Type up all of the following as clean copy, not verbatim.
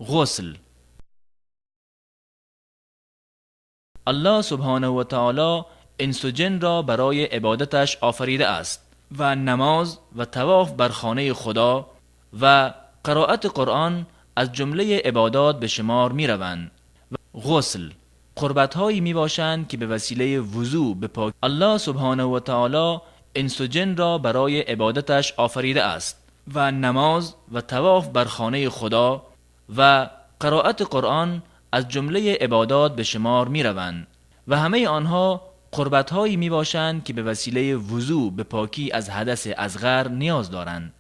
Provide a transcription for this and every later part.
غسل. الله سبحانه و تعالی انس و جن را برای عبادتش آفریده است و نماز و طواف بر خانه خدا و قرائت قرآن از جمله عبادات به شمار می روند. و غسل قربتهایی می باشند که به وسیله وضو به پاک الله سبحانه و تعالی انس و جن را برای عبادتش آفریده است و نماز و طواف بر خانه خدا و قرائت قرآن از جمله عبادات به شمار می روند و همه آنها قربتهایی می باشند که به وسیله وضو به پاکی از حدث اصغر نیاز دارند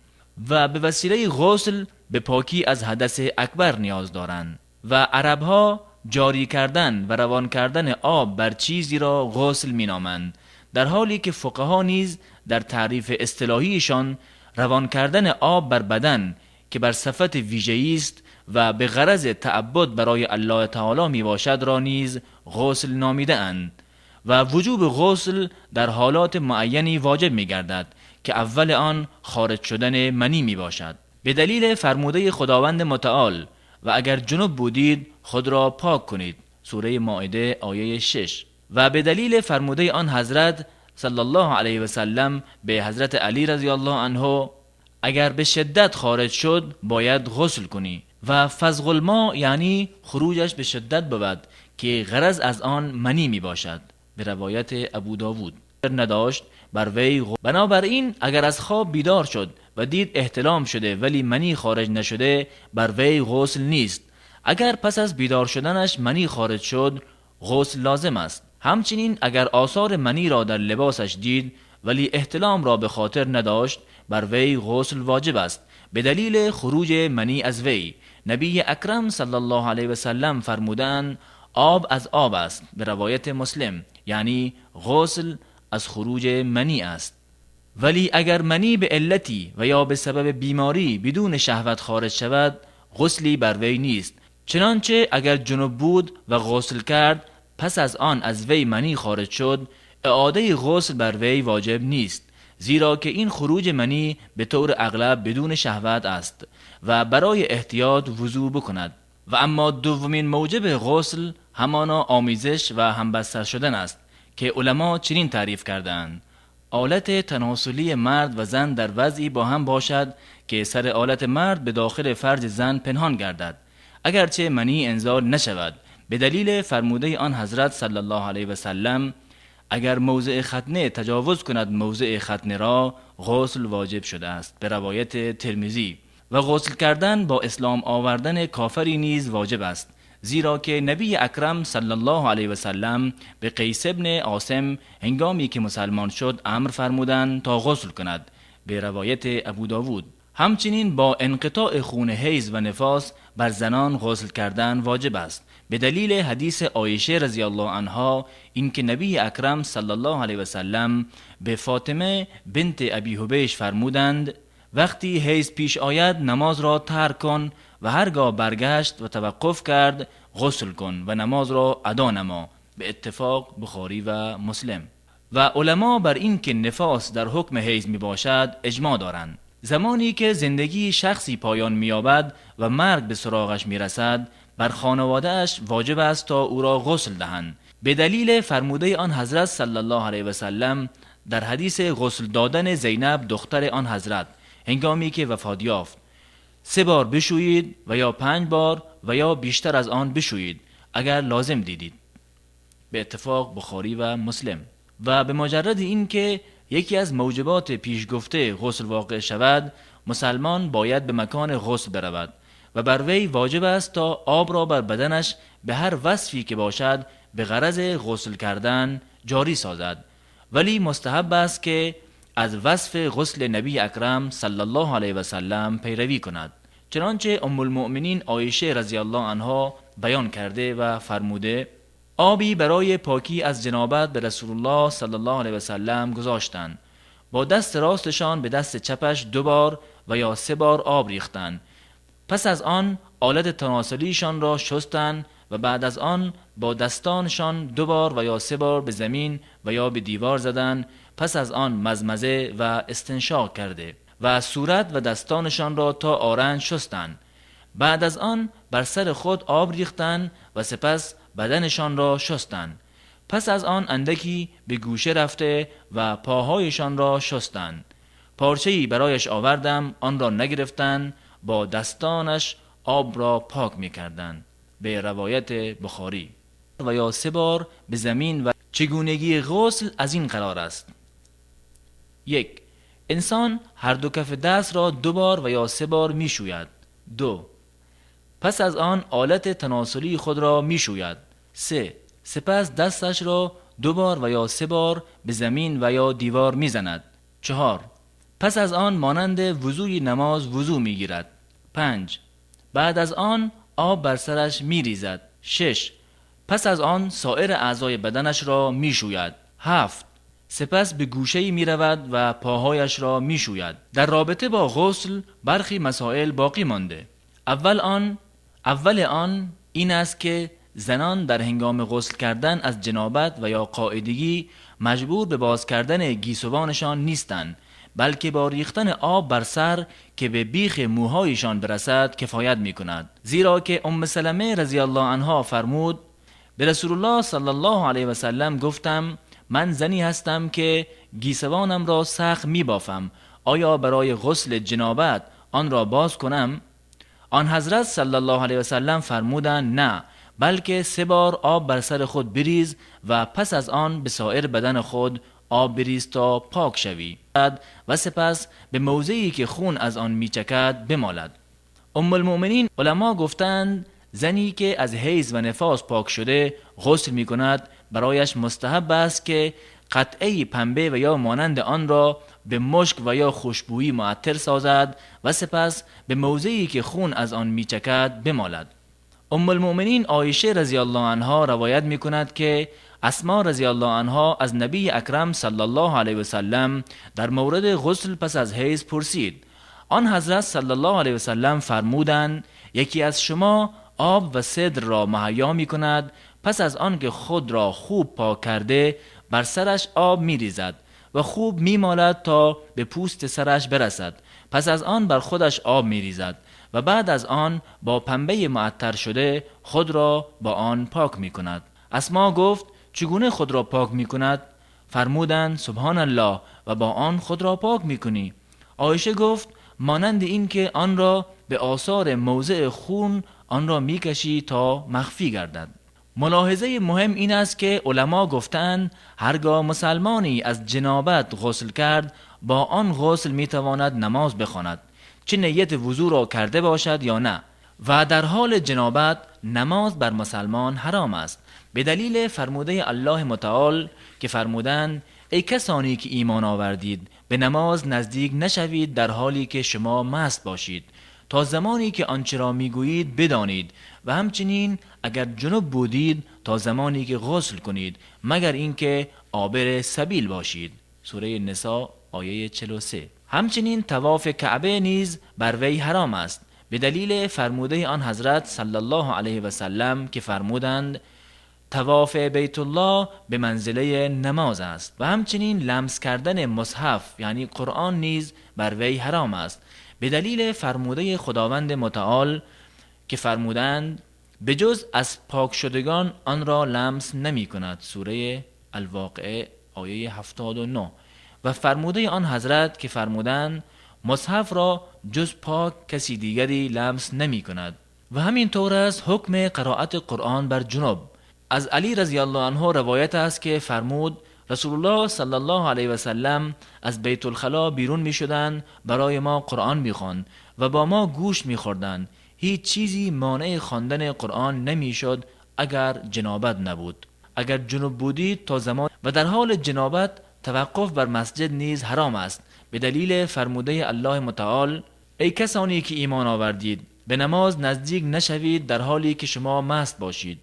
و به وسیله غسل به پاکی از حدث اکبر نیاز دارند. و عربها جاری کردن و روان کردن آب بر چیزی را غسل می نامند، در حالی که فقها نیز در تعریف اصطلاحیشان روان کردن آب بر بدن که بر صفت ویژه‌ای است و به غرض تعبد برای الله تعالی می باشد را نیز غسل نامیده اند. و وجوب غسل در حالات معینی واجب می گردد که اول آن خارج شدن منی می باشد، به دلیل فرموده خداوند متعال و اگر جنب بودید خود را پاک کنید، سوره مائده آیه 6. و به دلیل فرموده آن حضرت صلی الله علیه و سلم به حضرت علی رضی الله عنه اگر به شدت خارج شد باید غسل کنی. و فزغ الماء یعنی خروجش به شدت بود که غرض از آن منی می باشد، به روایت ابو داود. نداشت بر وی بنابراین اگر از خواب بیدار شد و دید احتلام شده ولی منی خارج نشده بر وی غسل نیست. اگر پس از بیدار شدنش منی خارج شد غسل لازم است. همچنین اگر آثار منی را در لباسش دید ولی احتلام را به خاطر نداشت بر وی غسل واجب است، به دلیل خروج منی از وی. نبی اکرم صلی الله علیه و سلم فرمودند آب از آب است، به روایت مسلم، یعنی غسل از خروج منی است. ولی اگر منی به علتی و یا به سبب بیماری بدون شهوت خارج شود غسلی بر وی نیست، چنانچه اگر جنب بود و غسل کرد پس از آن از وی منی خارج شد اعاده غسل بر وی واجب نیست، زیرا که این خروج منی به طور اغلب بدون شهوت است و برای احتیاط وضو بکند. و اما دومین موجب غسل همانا آمیزش و همبستر شدن است که علما چنین تعریف کردند: آلت تناسلی مرد و زن در وضعی با هم باشد که سر آلت مرد به داخل فرج زن پنهان گردد، اگرچه منی انزال نشود، به دلیل فرموده آن حضرت صلی الله علیه و سلم اگر موضع ختنه تجاوز کند موضع ختنه را غسل واجب شده است، به روایت ترمذی. و غسل کردن با اسلام آوردن کافری نیز واجب است، زیرا که نبی اکرم صلی الله علیه و سلم به قیس ابن عاصم هنگامی که مسلمان شد امر فرمودند تا غسل کند، به روایت ابو داود. همچنین با انقطاع خون حیض و نفاس بر زنان غسل کردن واجب است، به دلیل حدیث عایشه رضی الله عنها اینکه نبی اکرم صلی الله علیه و سلم به فاطمه بنت ابی حبیش فرمودند وقتی حیض پیش آید نماز را ترک کن و هرگاه برگشت و توقف کرد غسل کن و نماز را ادا نما، به اتفاق بخاری و مسلم. و علما بر این که نفاس در حکم حیض می باشد اجماع دارند. زمانی که زندگی شخصی پایان می‌یابد و مرگ به سراغش می‌رسد بر خانواده‌اش واجب است تا او را غسل دهند، به دلیل فرموده آن حضرت صلی الله علیه و سلم در حدیث غسل دادن زینب دختر آن حضرت هنگامی که وفات یافت: 3 بار بشویید و یا 5 بار و یا بیشتر از آن بشویید اگر لازم دیدید، به اتفاق بخاری و مسلم. و به مجرد اینکه یکی از موجبات پیشگفته غسل واقع شود مسلمان باید به مکان غسل برود و بر وی واجب است تا آب را بر بدنش به هر وصفی که باشد به غرض غسل کردن جاری سازد، ولی مستحب است که از وصف غسل نبی اکرم صلی الله علیه و سلم پیروی کند، چنانچه ام المؤمنین عایشه رضی الله عنها بیان کرده و فرموده آبی برای پاکی از جنابت به رسول الله صلی الله علیه و سلم گذاشتند، با دست راستشان به دست چپش 2 بار و یا 3 بار آب ریختند، پس از آن آلت تناسلیشان را شستند و بعد از آن با دستانشان 2 بار و یا 3 بار به زمین و یا به دیوار زدند، پس از آن مزمزه و استنشاق کرده و صورت و دستانشان را تا آرنج شستند. بعد از آن بر سر خود آب ریختند و سپس بدنشان را شستند. پس از آن اندکی به گوشه رفته و پاهایشان را شستند. پارچه‌ای برایش آوردم، آن را نگرفتند، با دستانش آب را پاک می‌کردند. به روایت بخاری. و یا 3 بار به زمین. و چگونگی غسل از این قرار است: 1. انسان هر دو کف دست را 2 بار و یا 3 بار می شوید. 2. پس از آن آلت تناسلی خود را می شوید. 3. سپس دستش را 2 بار و یا 3 بار به زمین و یا دیوار می زند. 4. پس از آن مانند وضوی نماز وضو می گیرد. 5. بعد از آن آب بر سرش می ریزد. 6. پس از آن سایر اعضای بدنش را می شوید. 7. سپس به گوشه‌ای می رود و پاهایش را می شوید. در رابطه با غسل برخی مسائل باقی مانده. اول آن این است که زنان در هنگام غسل کردن از جنابت و یا قاعدگی مجبور به باز کردن گیسوانشان نیستند، بلکه با ریختن آب بر سر که به بیخ موهایشان برسد کفایت می کند. زیرا که ام سلمه رضی الله عنها فرمود: به رسول الله صلی الله علیه و سلم گفتم من زنی هستم که گیسوانم را سخت می بافم، آیا برای غسل جنابت آن را باز کنم؟ آن حضرت صلی الله علیه و سلم فرمودند نه، بلکه 3 بار آب بر سر خود بریز و پس از آن به سایر بدن خود آب بریز تا پاک شوی و سپس به موضعی که خون از آن میچکد بمالد. ام المؤمنین علما گفتند زنی که از حیض و نفاس پاک شده غسل می کند برایش مستحب است که قطعه پنبه و یا مانند آن را به مشک و یا خوشبویی معطر سازد و سپس به موضعی که خون از آن میچکد بمالد. ام المؤمنین عایشه رضی الله عنها روایت می کند که اسما رضی الله عنها از نبی اکرم صلی الله علیه و سلم در مورد غسل پس از حیض پرسید. آن حضرت صلی الله علیه و سلم فرمودند یکی از شما آب و سدر را مهیا می کند، پس از آن که خود را خوب پاک کرده بر سرش آب می ریزد و خوب می مالد تا به پوست سرش برسد، پس از آن بر خودش آب می ریزد و بعد از آن با پنبه معطر شده خود را با آن پاک می کند. اسما گفت چگونه خود را پاک می کند؟ فرمودند سبحان الله، و با آن خود را پاک می کنی. عایشه گفت مانند این که آن را به آثار موضع خون آن را می کشی تا مخفی گردد. ملاحظه مهم این است که علما گفتند هرگاه مسلمانی از جنابت غسل کرد با آن غسل می تواند نماز بخواند، چه نیت وضو را کرده باشد یا نه، و در حال جنابت نماز بر مسلمان حرام است، به دلیل فرموده الله متعال که فرمودند ای کسانی که ایمان آوردید به نماز نزدیک نشوید در حالی که شما مست باشید تا زمانی که آنچه را میگویید بدانید، و همچنین اگر جنب بودید تا زمانی که غسل کنید، مگر اینکه عابر سبیل باشید. سوره نساء آیه 43. همچنین طواف کعبه نیز بر وی حرام است، به دلیل فرموده آن حضرت صلی الله علیه و سلم که فرمودند طواف بیت الله به منزله نماز است. و همچنین لمس کردن مصحف یعنی قرآن نیز بر وی حرام است، به دلیل فرموده خداوند متعال که فرمودند به جز از پاک شدگان آن را لمس نمی کند. سوره الواقعه آیه 79. و فرموده آن حضرت که فرمودند مصحف را جز پاک کسی دیگری لمس نمی کند. و همین طور است حکم قرائت قرآن بر جنب. از علی رضی الله عنه روایت است که فرمود رسول الله صلی الله علیه و سلم از بیت الخلا بیرون می شدند، برای ما قرآن می خواند و با ما گوش می خوردند. هیچ چیزی مانع خواندن قرآن نمی شد اگر جنابت نبود. اگر جنب بودید تا زمان و در حال جنابت توقف بر مسجد نیز حرام است، به دلیل فرموده الله متعال ای کسانی که ایمان آوردید به نماز نزدیک نشوید در حالی که شما مست باشید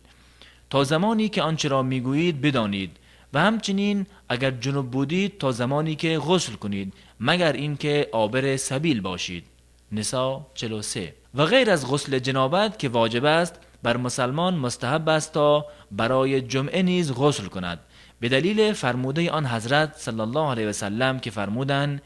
تا زمانی که آنچه را میگویید بدانید، و همچنین اگر جنب بودید تا زمانی که غسل کنید، مگر اینکه عابر سبیل باشید. نساء 43. و غیر از غسل جنابت که واجب است بر مسلمان مستحب است تا برای جمعه نیز غسل کند، به دلیل فرموده آن حضرت صلی الله علیه و سلم که فرمودند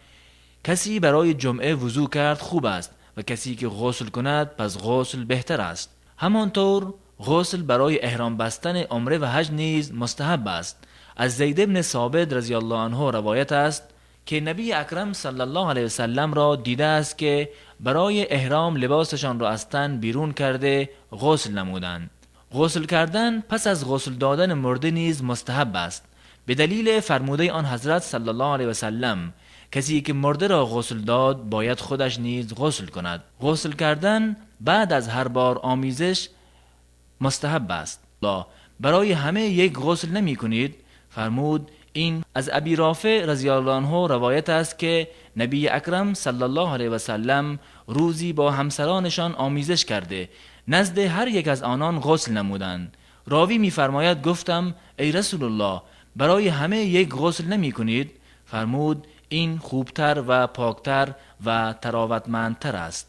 کسی برای جمعه وضو کرد خوب است و کسی که غسل کند پس غسل بهتر است. همانطور غسل برای احرام بستن عمره و حج نیز مستحب است. از زید ابن ثابت رضی الله عنه روایت است که نبی اکرم صلی الله علیه وسلم را دیده است که برای احرام لباسشان را از تن بیرون کرده غسل نمودند. غسل کردن پس از غسل دادن مرده نیز مستحب است، به دلیل فرموده آن حضرت صلی الله علیه وسلم: کسی که مرده را غسل داد باید خودش نیز غسل کند. غسل کردن بعد از هر بار آمیزش مستحب است. برای همه یک غسل نمی کنید؟ فرمود این. از ابی رافع رضی الله عنه روایت است که نبی اکرم صلی الله علیه و سلم روزی با همسرانشان آمیزش کرده، نزد هر یک از آنان غسل نمودند. راوی میفرماید: گفتم ای رسول الله، برای همه یک غسل نمی کنید؟ فرمود این خوبتر و پاکتر و طراوتمندتر است.